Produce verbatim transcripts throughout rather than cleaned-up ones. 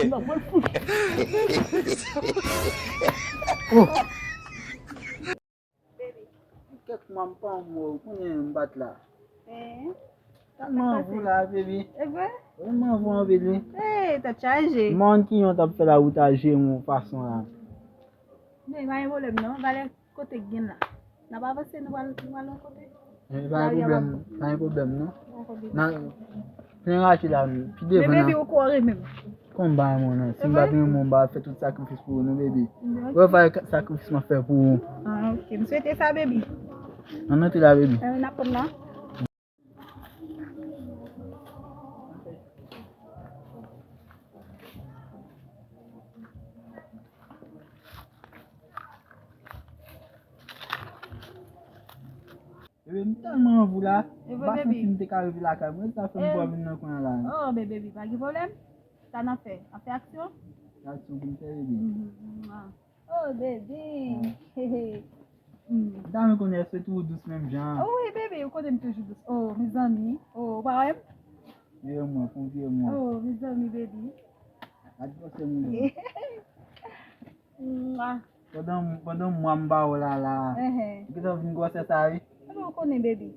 Nan pwen fou. Oh. Kèk mwa m pa wè w, konnen m pa t la. Eh. Tèlman anvi w la, baby. E vre? Wi, m anvi w anpil, wi. Eh, tèt chaje. Mòn ki yon t ap fè la ou ta jere yon fason la. Men, pa gen pwoblèm non. Valè kote k gen la. N ap avanse, nou pral, nou pral yon kote. Eh, pa gen pwoblèm, pa gen pwoblèm non. Nan, plen rache la, pi devan nan. Men baby, ou kwè w renmen m. Kòm m pa renmen w non. Si m pa t renmen w, m pa fè tout sakrifis pou ou non, baby. Ou wè valè sakrifis m ap fè pou ou. Ah, ok. M swete sa, baby. Ann antre la, baby. Eh, n ap pran nan. Bebe, m tèlman anvi w la. M pa santi m te ka rive lakay mwen, sa fè m pran vin nan kwen an la. Oh, bebe, pa gen pwoblèm. Sa n ap fè? N ap fè aksyon? Fè aksyon pou m fè, bebe. Oh, bebe. M ta renmen konnen èske tou ou dous menm jan? Oh, wi, bebe, ou konnen m toujou dous. Oh, mezanmi. Oh, ou pa wè m? Vye mwen, pou vye mwen. Oh, mezanmi, bebe. Gad gwosè mwen. Mwa. Pandan, pandan mwa m ba w la, la. Ou gentan vin gwosè sa, wi. Epi ou konnen, bebe.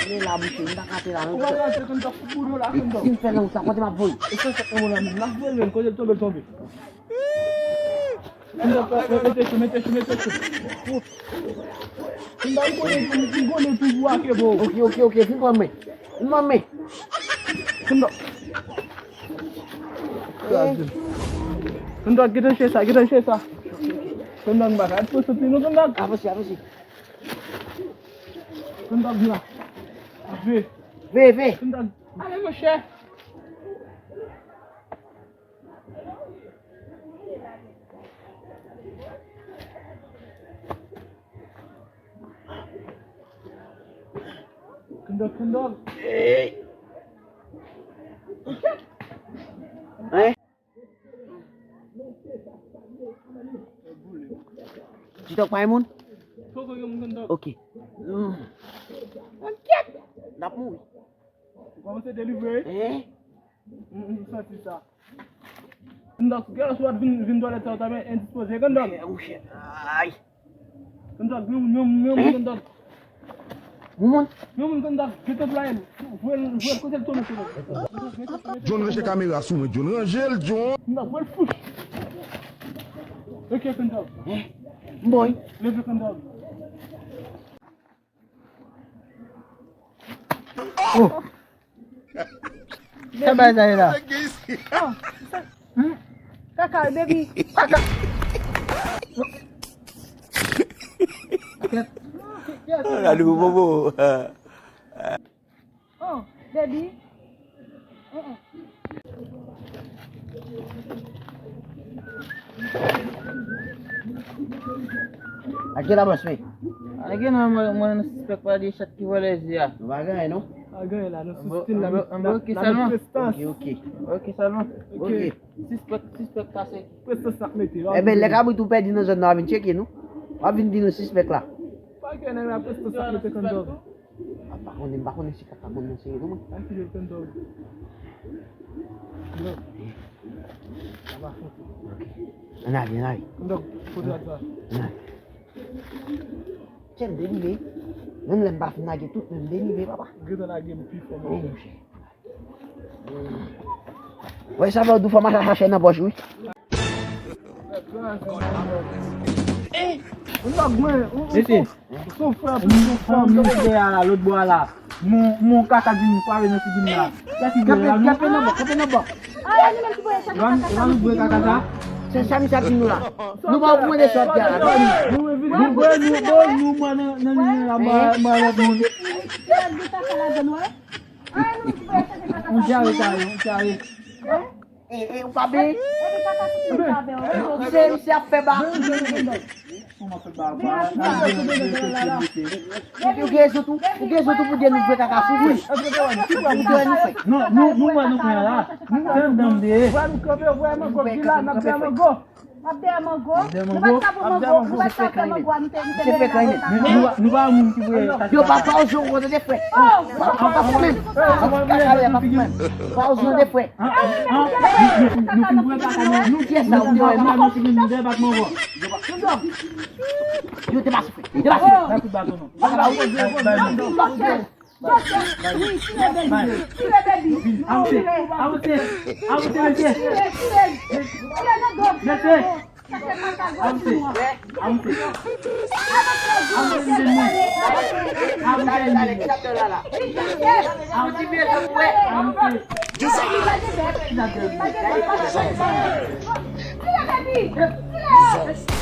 Mwen la, mouche, m pa ka te la non. Si m fè nan wout la, kote m ap voye? Mete sou, mete sou, mete sou. Ok, ok, ok, vin pran men. Vin pran men. Kondòk, kite chen sa, kite chen sa. Kondòk, m pa ka ret pou soti non, kondòk. Avanse, avanse. Kondòk, vin la. Veye. Veye, veye. Kondòk, ale, monchè. Kondòk, kondòk. Hein? Ti tòk pa gen moun? Poko gen moun, kondòk. Ok. Kèt! N ap mouri. Ou kòmanse delivre, wi. Hein? M, m santi sa. Kondòk, gèlè sou wè vin, vin twalèt sa, ou ta byen endispoze, kondòk. Ay. Kondòk, yon, yon, yon, kondòk. Yon moun? Yon moun, kondòk, gentan plwaye l. Voye l, voye l kote l tounen, kondòk. John, ranje kamera sou mwen, John, ranje l, John. Kondòk, voye l fouch. Ok, kondòk. M bon, wi. Leve, kondòk. Oh! Sa bay sa ye la? Oh, sa. Hmm? Kaka, baby. Kaka. Kèt. Gade pou bobo. Oh, baby. Ak gen avans, wi. Ak gen nan mwen, mwen, sispèk pa de chat ki vòlè zye a. Nou pa gen anyen, non? Pa gen anyen la, nou sou stil la, nou prestans. Ok, ok. Ok, sèlman. Ok. Sispèk, sispèk pase. Prestans n ap mete. Enben, lè kabrit ou pèdi nan zòn nan, w a vin tcheke nou. W a vin di nou sispèk la. Pa gen anyen la, prestans n ap mete, kondòk. A, m pa konnen, m pa konnen si kaka moun nan se li, non, mwen. An ki lè l konn dòmi? Bro. Sa pa fouti. Ann ale, ann ale. Konn dòmi, kote a sa? Ann ale. Kenbe li, men. Menm lè m pa fin lage tout, men m delivre, papa. Gentan lage m pi fò, oh, monchè. Wè sa fè w di w fò m al chache nan pòch, wi. Mesye, m te dèyè a la, lòt bò a la. Mon, mon kaka di m kwape nan figi m la. Kanpe, kanpe nan bò, kanpe nan bò. Epa nou voye kaka sa? Se sa misye ap di nou la. Nou pa konprann sa w ap di a la. Nou voye, nou voye, nou voye nan, nan, nan, nan, nan, nan lòt moun. Yon dyare sa yo, yon dyare. E, e, ou pa benyen? Misye, misye ap fè ba. Ou gen rezon tou, ou gen rezon tou pou di nou vre kaka sou vre. Ou gen nou fè. Non, nou, nou wè nou pran la. Nou wè nou pran. Vwa nou kanpe, vwa mango, vila, n ap dèyè mango. N ap dèyè mango. Nou pa t ka pran mango, nou pa t ka fè mango a, nou te, nou te mete nan lòt. Men nou, nou pa moun ki vre. Yo, pa, pa oze w kontre de frè. Pa, pa, pa fè menm. Pa fè kaka, pa fè menm. Pa oze w de frè. Nou fyè sa, ou te wè, nou. Yo, te pa soufle. Te pa soufle. Avanse, avanse, avanse, mesye. Avanse, avanse. Avanse, mesye. Avanse, mesye. Avanse.